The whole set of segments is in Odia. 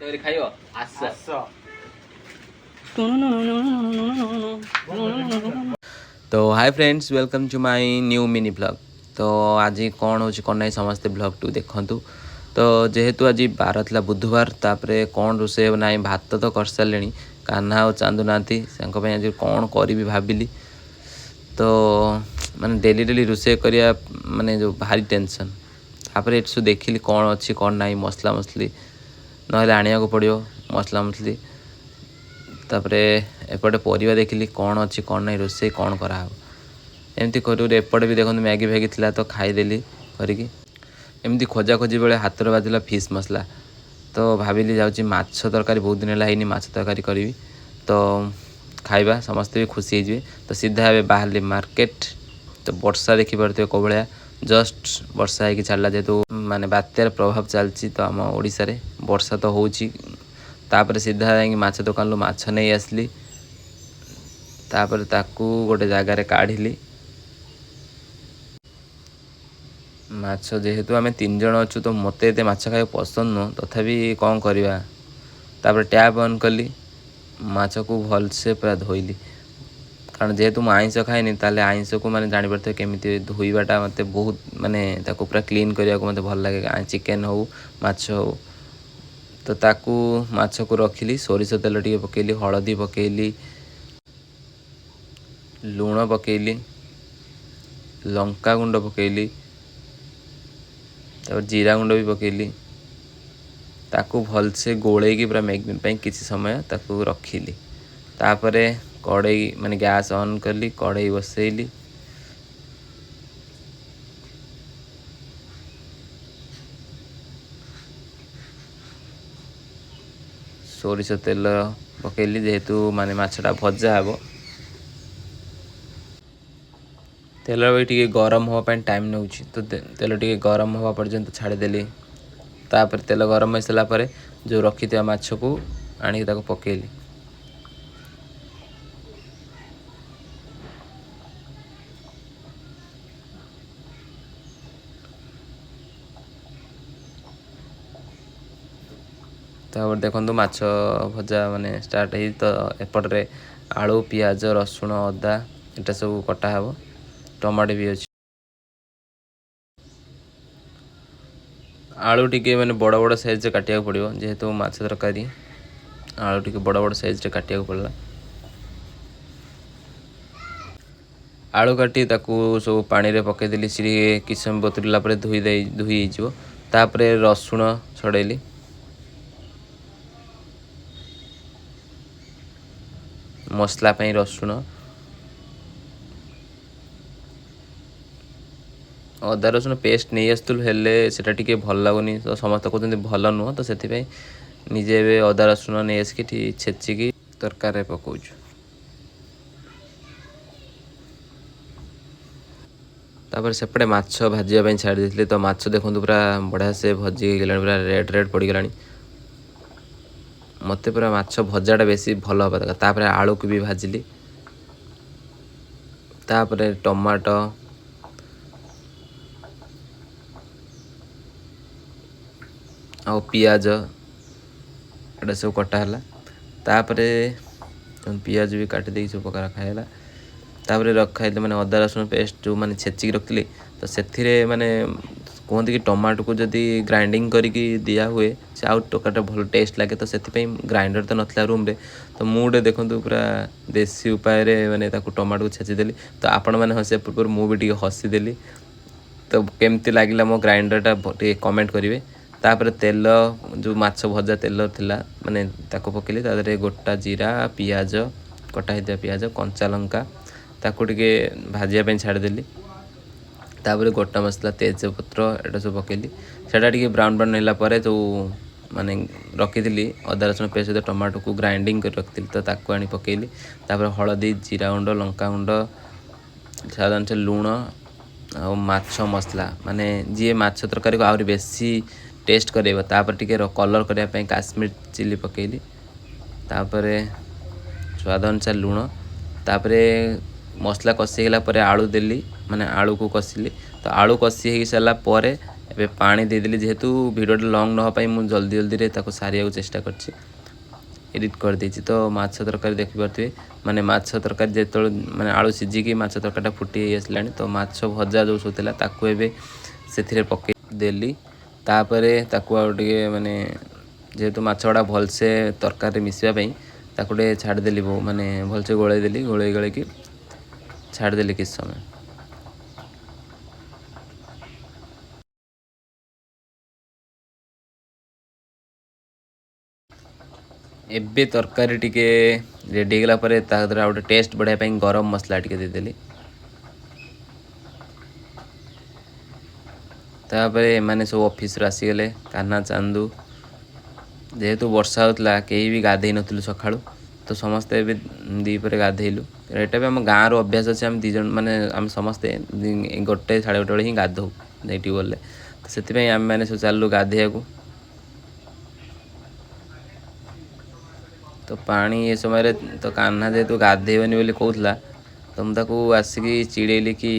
କରି ଖାଇବ ଆସ। ତ hi friends, welcome to my new mini vlog। ତ ଆଜି କ'ଣ ହେଉଛି କ'ଣ ନାହିଁ, ସମସ୍ତେ ଭ୍ଲଗ୍ଟିକୁ ଦେଖନ୍ତୁ। ତ ଯେହେତୁ ଆଜି ବାର ଥିଲା, ବୁଧବାର, ତାପରେ କ'ଣ ରୋଷେଇ ହେବ ନାହିଁ, ଭାତ ତ କରିସାରିଲିଣି। କାହ୍ନା ଆଉ ଚାନ୍ଦୁ ନାହାନ୍ତି, ତାଙ୍କ ପାଇଁ ଆଜି କ'ଣ କରିବି ଭାବିଲି। ତ ମାନେ ଡେଲି ଡେଲି ରୋଷେଇ କରିବା ମାନେ ଯେଉଁ ଭାରି ଟେନସନ୍। ତାପରେ ଏଠି ସବୁ ଦେଖିଲି କ'ଣ ଅଛି କ'ଣ ନାହିଁ, ମସଲା ମସଲି ନହେଲେ ଆଣିବାକୁ ପଡ଼ିବ ମସଲା ମସଲି। ତାପରେ ଏପଟେ ପରିବା ଦେଖିଲି କ'ଣ ଅଛି କ'ଣ ନାହିଁ, ରୋଷେଇ କ'ଣ କରାହେବ। ଏମିତି କରୁ କରୁ ଏପଟେ ବି ଦେଖନ୍ତୁ ମ୍ୟାଗି ଫ୍ୟାଗି ଥିଲା, ତ ଖାଇଦେଲି କରିକି। ଏମିତି ଖୋଜାଖୋଜି ବେଳେ ହାତରେ ବାଜିଲା ଫିସ୍ ମସଲା। ତ ଭାବିଲି ଯାଉଛି ମାଛ ତରକାରୀ, ବହୁତ ଦିନ ହେଲା ହେଇନି, ମାଛ ତରକାରୀ କରିବି, ତ ଖାଇବା, ସମସ୍ତେ ବି ଖୁସି ହେଇଯିବେ। ତ ସିଧା ଏବେ ବାହାରିଲି ମାର୍କେଟ। ତ ବର୍ଷା ଦେଖିପାରୁଥିବେ କେଉଁ ଭଳିଆ, ଜଷ୍ଟ ବର୍ଷା ହେଇକି ଛାଡ଼ିଲା। ଯେହେତୁ ମାନେ ବାତ୍ୟାର ପ୍ରଭାବ ଚାଲିଛି, ତ ଆମ ଓଡ଼ିଶାରେ ବର୍ଷା ତ ହେଉଛି। ତାପରେ ସିଧା ଯାଇକି ମାଛ ଦୋକାନରୁ ମାଛ ନେଇ ଆସିଲି। ତାପରେ ତାକୁ ଗୋଟେ ଜାଗାରେ କାଢ଼ିଲି। ମାଛ ଯେହେତୁ ଆମେ ତିନି ଜଣ ଅଛୁ, ତ ମୋତେ ଏତେ ମାଛ ଖାଇବାକୁ ପସନ୍ଦ ନୁହଁ, ତଥାପି କ'ଣ କରିବା। ତାପରେ ଟ୍ୟାପ୍ ଅନ୍ କଲି, ମାଛକୁ ଭଲସେ ପୁରା ଧୋଇଲି। କାରଣ ଯେହେତୁ ମୁଁ ଆଇଁଷ ଖାଏନି, ତାହେଲେ ଆଇଁଷକୁ ମାନେ ଜାଣିପାରୁଥିବେ କେମିତି ଧୋଇବାଟା ମୋତେ ବହୁତ, ମାନେ ତାକୁ ପୁରା କ୍ଲିନ୍ କରିବାକୁ ମୋତେ ଭଲ ଲାଗେ, ଚିକେନ୍ ହଉ ମାଛ ହଉ। ତ ତାକୁ ମାଛକୁ ରଖିଲି, ସୋରିଷ ତେଲ ଟିକେ ପକେଇଲି, ହଳଦୀ ପକେଇଲି, ଲୁଣ ପକେଇଲି, ଲଙ୍କା ଗୁଣ୍ଡ ପକେଇଲି, ତାପରେ ଜିରା ଗୁଣ୍ଡ ବି ପକେଇଲି। ତାକୁ ଭଲସେ ଗୋଳେଇକି ପୁରା ମ୍ୟାଗି ପାଇଁ କିଛି ସମୟ ତାକୁ ରଖିଲି। ତାପରେ କଡ଼େଇ, ମାନେ ଗ୍ୟାସ୍ ଅନ୍ କଲି, କଡ଼େଇ ବସେଇଲି। ସୋରିଷ ତେଲ ପକେଇଲି, ଯେହେତୁ ମାନେ ମାଛଟା ଭଜା ହେବ। ତେଲ ବି ଟିକେ ଗରମ ହେବା ପାଇଁ ଟାଇମ୍ ନେଉଛି, ତ ତେଲ ଟିକେ ଗରମ ହେବା ପର୍ଯ୍ୟନ୍ତ ଛାଡ଼ିଦେଲି। ତାପରେ ତେଲ ଗରମ ହେଇସାରିଲା ପରେ ଯେଉଁ ରଖିଥିବା ମାଛକୁ ଆଣିକି ତାକୁ ପକେଇଲି। ତାପରେ ଦେଖନ୍ତୁ ମାଛ ଭଜା ମାନେ ଷ୍ଟାର୍ଟ ହେଇ, ତ ଏପଟରେ ଆଳୁ, ପିଆଜ, ରସୁଣ, ଅଦା ଏଇଟା ସବୁ କଟା ହେବ, ଟମାଟୋ ବି ଅଛି। ଆଳୁ ଟିକେ ମାନେ ବଡ଼ ବଡ଼ ସାଇଜ୍ରେ କାଟିବାକୁ ପଡ଼ିବ, ଯେହେତୁ ମାଛ ତରକାରୀ, ଆଳୁ ଟିକେ ବଡ଼ ବଡ଼ ସାଇଜ୍ରେ କାଟିବାକୁ ପଡ଼ିଲା। ଆଳୁ କାଟି ତାକୁ ସବୁ ପାଣିରେ ପକାଇଦେଲି, ସିଏ କିଛି ସମୟ ବତୁରିଲା ପରେ ଧୋଇ ଦେଇ ଧୋଇ ହେଇଯିବ। ତାପରେ ରସୁଣ ଛଡ଼େଇଲି। ମସଲା ପାଇଁ ରସୁଣ, ଅଦା ରସୁଣ ପେଷ୍ଟ ନେଇ ଆସୁଥିଲୁ, ହେଲେ ସେଇଟା ଟିକେ ଭଲ ଲାଗୁନି, ତ ସମସ୍ତେ କହୁଛନ୍ତି ଭଲ ନୁହଁ। ତ ସେଥିପାଇଁ ନିଜେ ଏବେ ଅଦା ରସୁଣ ନେଇ ଆସିକି ଏଠି ଛେଚିକି ତରକାରୀରେ ପକାଉଛୁ। ତାପରେ ସେପଟେ ମାଛ ଭାଜିବା ପାଇଁ ଛାଡ଼ି ଦେଇଥିଲି। ତ ମାଛ ଦେଖନ୍ତୁ ପୁରା ବଢ଼ିଆ ସେ ଭଜି ହେଇଗଲାଣି, ପୁରା ରେଡ଼୍ ରେଡ଼୍ ପଡ଼ିଗଲାଣି। ମୋତେ ପୁରା ମାଛ ଭଜାଟା ବେଶୀ ଭଲ ହେବା ଦରକାର। ତାପରେ ଆଳୁକୁ ବି ଭାଜିଲି। ତାପରେ ଟମାଟୋ, ଆଉ ପିଆଜ ଏଇଟା ସବୁ କଟା ହେଲା। ତାପରେ ପିଆଜ ବି କାଟି ଦେଇକି ସବୁ ପ୍ରକାର ରଖା ହେଇଗଲା। ତାପରେ ରଖା ହେଇଥିଲା ମାନେ ଅଦା ରସୁଣ ପେଷ୍ଟ ଯେଉଁ ମାନେ ଛେଚିକି ରଖିଥିଲି, ତ ସେଥିରେ ମାନେ କୁହନ୍ତି କି ଟମାଟୋକୁ ଯଦି ଗ୍ରାଇଣ୍ଡିଙ୍ଗ କରିକି ଦିଆ ହୁଏ, ସେ ଆଉ ତରକାରୀଟା ଭଲ ଟେଷ୍ଟ ଲାଗେ। ତ ସେଥିପାଇଁ ଗ୍ରାଇଣ୍ଡର ତ ନଥିଲା ରୁମ୍ରେ, ତ ମୁଁ ଗୋଟେ ଦେଖନ୍ତୁ ପୁରା ଦେଶୀ ଉପାୟରେ ମାନେ ତାକୁ ଟମାଟୋକୁ ଛେଚିଦେଲି। ତ ଆପଣମାନେ ହସିବା ପୂର୍ବରୁ ମୁଁ ବି ଟିକେ ହସିଦେଲି। ତ କେମିତି ଲାଗିଲା ମୋ ଗ୍ରାଇଣ୍ଡରଟା ଟିକେ କମେଣ୍ଟ କରିବେ। ତାପରେ ତେଲ, ଯେଉଁ ମାଛ ଭଜା ତେଲ ଥିଲା, ମାନେ ତାକୁ ପକେଇଲି। ତା ଦେହରେ ଗୋଟା ଜିରା, ପିଆଜ, କଟା ହେଇଥିବା ପିଆଜ, କଞ୍ଚା ଲଙ୍କା, ତାକୁ ଟିକେ ଭାଜିବା ପାଇଁ ଛାଡ଼ିଦେଲି। ତାପରେ ଗୋଟା ମସଲା, ତେଜପତ୍ର ଏଇଟା ସବୁ ପକେଇଲି। ସେଇଟା ଟିକେ ବ୍ରାଉନ୍ ବ୍ରାଉନ୍ ହେଲା ପରେ ଯେଉଁ ମାନେ ରଖିଥିଲି ଅଦା ରସୁଣ ପେଷ୍ଟ ସହିତ ଟମାଟୋକୁ ଗ୍ରାଇଣ୍ଡିଙ୍ଗ କରି ରଖିଥିଲି, ତ ତାକୁ ଆଣି ପକେଇଲି। ତାପରେ ହଳଦୀ, ଜିରା ଗୁଣ୍ଡ, ଲଙ୍କା ଗୁଣ୍ଡ, ସ୍ୱାଦ ଅନୁସାରେ ଲୁଣ ଆଉ ମାଛ ମସଲା, ମାନେ ଯିଏ ମାଛ ତରକାରୀକୁ ଆହୁରି ବେଶୀ ଟେଷ୍ଟ କରାଇବ। ତାପରେ ଟିକେ କଲର୍ କରିବା ପାଇଁ କାଶ୍ମୀର ଚିଲି ପକେଇଲି। ତାପରେ ସ୍ୱାଦ ଅନୁସାରେ ଲୁଣ। ତାପରେ ମସଲା କଷି ହେଇଗଲା ପରେ ଆଳୁ ଦେଲି, ମାନେ ଆଳୁକୁ କଷିଲି। ତ ଆଳୁ କଷି ହେଇ ସାରିଲା ପରେ ଏବେ ପାଣି ଦେଇଦେଲି। ଯେହେତୁ ଭିଡ଼ିଓଟା ଲଙ୍ଗ୍ ନ ହେବା ପାଇଁ ମୁଁ ଜଲ୍ଦି ଜଲ୍ଦିରେ ତାକୁ ସାରିବାକୁ ଚେଷ୍ଟା କରିଛି, ଏଡ଼ିଟ୍ କରିଦେଇଛି। ତ ମାଛ ତରକାରୀ ଦେଖିପାରୁଥିବେ, ମାନେ ମାଛ ତରକାରୀ ଯେତେବେଳେ ମାନେ ଆଳୁ ସିଝିକି ମାଛ ତରକାରୀଟା ଫୁଟି ହେଇ ଆସିଲାଣି। ତ ମାଛ ଭଜା ଯେଉଁ ସବୁ ଥିଲା, ତାକୁ ଏବେ ସେଥିରେ ପକେଇ ଦେଲି। ତାପରେ ତାକୁ ଆଉ ଟିକେ ମାନେ ଯେହେତୁ ମାଛ ଗୁଡ଼ା ଭଲସେ ତରକାରୀରେ ମିଶିବା ପାଇଁ ତାକୁ ଟିକେ ଛାଡ଼ିଦେଲି, ମାନେ ଭଲସେ ଗୋଳେଇ ଦେଲି। ଗୋଳେଇ ଗୋଳେଇକି ଛାଡ଼ିଦେଲି କିଛି ସମୟ। ଏବେ ତରକାରୀ ଟିକେ ରେଡ଼ି ହେଇଗଲା ପରେ ତା ଦେହରେ ଆଉ ଗୋଟେ ଟେଷ୍ଟ ବଢ଼ାଇବା ପାଇଁ ଗରମ ମସଲା ଟିକେ ଦେଇଦେଲି। ତାପରେ ଏମାନେ ସବୁ ଅଫିସରୁ ଆସିଗଲେ, କାହ୍ନା, ଚାନ୍ଦୁ। ଯେହେତୁ ବର୍ଷା ହେଉଥିଲା, କେହି ବି ଗାଧେଇ ନଥିଲୁ ସକାଳୁ, ତ ସମସ୍ତେ ଏବେ ଦ୍ୱିପହରେ ଗାଧେଇଲୁ। ଏଇଟା ବି ଆମ ଗାଁର ଅଭ୍ୟାସ ଅଛି। ଆମେ 2 ଜଣ, ମାନେ ଆମେ ସମସ୍ତେ 1, 1:30 ବେଳେ ହିଁ ଗାଧୋଉ ଯାଇ ଟ୍ୟୁବୱେଲରେ। ତ ସେଥିପାଇଁ ଆମେମାନେ ସବୁ ଚାଲିଲୁ ଗାଧେଇବାକୁ। ତ ପାଣି ଏ ସମୟରେ ତ କାହ୍ନା ଯେହେତୁ ଗାଧେଇବନି ବୋଲି କହୁଥିଲା, ତ ମୁଁ ତାକୁ ଆସିକି ଚିଡ଼େଇଲି କି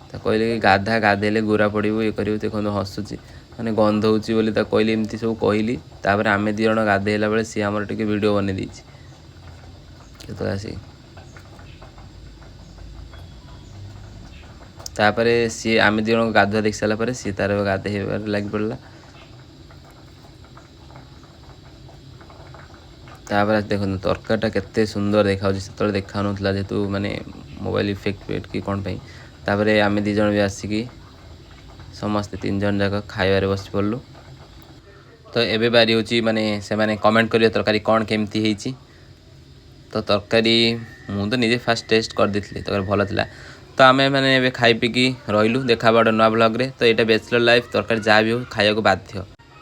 ତାକୁ କହିଲି କି ଗାଧା, ଗାଧେଇଲେ ଗୋରା ପଡ଼ିବୁ, ଇଏ କରିବୁ। ଦେଖନ୍ତୁ, ହସୁଛି, ମାନେ ଗନ୍ଧଉଛି ବୋଲି ତାକୁ କହିଲି, ଏମିତି ସବୁ କହିଲି। ତାପରେ ଆମେ 2 ଜଣ ଗାଧେଇଲା ବେଳେ ସିଏ ଆମର ଟିକେ ଭିଡ଼ିଓ ବନେଇ ଦେଇଛି କେତେବେଳେ ଆସିକି। ତାପରେ ସିଏ ଆମେ 2 ଜଣଙ୍କ ଗାଧୁଆ ଦେଖି ସାରିଲା ପରେ ସିଏ ତାର ଗାଧେଇବାରେ ଲାଗି ପଡ଼ିଲା। ତାପରେ ଦେଖନ୍ତୁ, ତରକାରୀଟା କେତେ ସୁନ୍ଦର ଦେଖାଯାଉଛି। ସେତେବେଳେ ଦେଖାଯାଉନଥିଲା, ଯେହେତୁ ମାନେ ମୋବାଇଲ ଇଫେକ୍ଟ କି କ'ଣ ପାଇଁ। ତାପରେ ଆମେ 2 ଜଣ ବି ଆସିକି ସମସ୍ତେ 3 ଜଣ ଯାକ ଖାଇବାରେ ବସି ପଡ଼ିଲୁ। ତ ଏବେ ବାରି ହେଉଛି, ମାନେ ସେମାନେ କମେଣ୍ଟ କରିବେ ତରକାରୀ କ'ଣ କେମିତି ହେଇଛି। ତ ତରକାରୀ ମୁଁ ତ ନିଜେ ଫାଷ୍ଟ ଟେଷ୍ଟ କରିଦେଇଥିଲି, ତରକାରୀ ଭଲ ଥିଲା। ତ ଆମେ ମାନେ ଏବେ ଖାଇ ପିଇକି ରହିଲୁ। ଦେଖା ଗୋଟେ ନୂଆ ବ୍ଲଗ୍ରେ। ତ ଏଇଟା ବ୍ୟାଚଲର୍ ଲାଇଫ୍, ତରକାରୀ ଯାହା ବି ହଉ ଖାଇବାକୁ ବାଧ୍ୟ।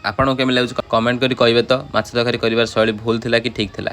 ଆପଣଙ୍କୁ କେମିତି ଲାଗୁଛି କମେଣ୍ଟ କରି କହିବେ। ତ ମାଛ ତରକାରୀ କରିବାର ଶୈଳୀ ଭୁଲ ଥିଲା କି ଠିକ୍ ଥିଲା?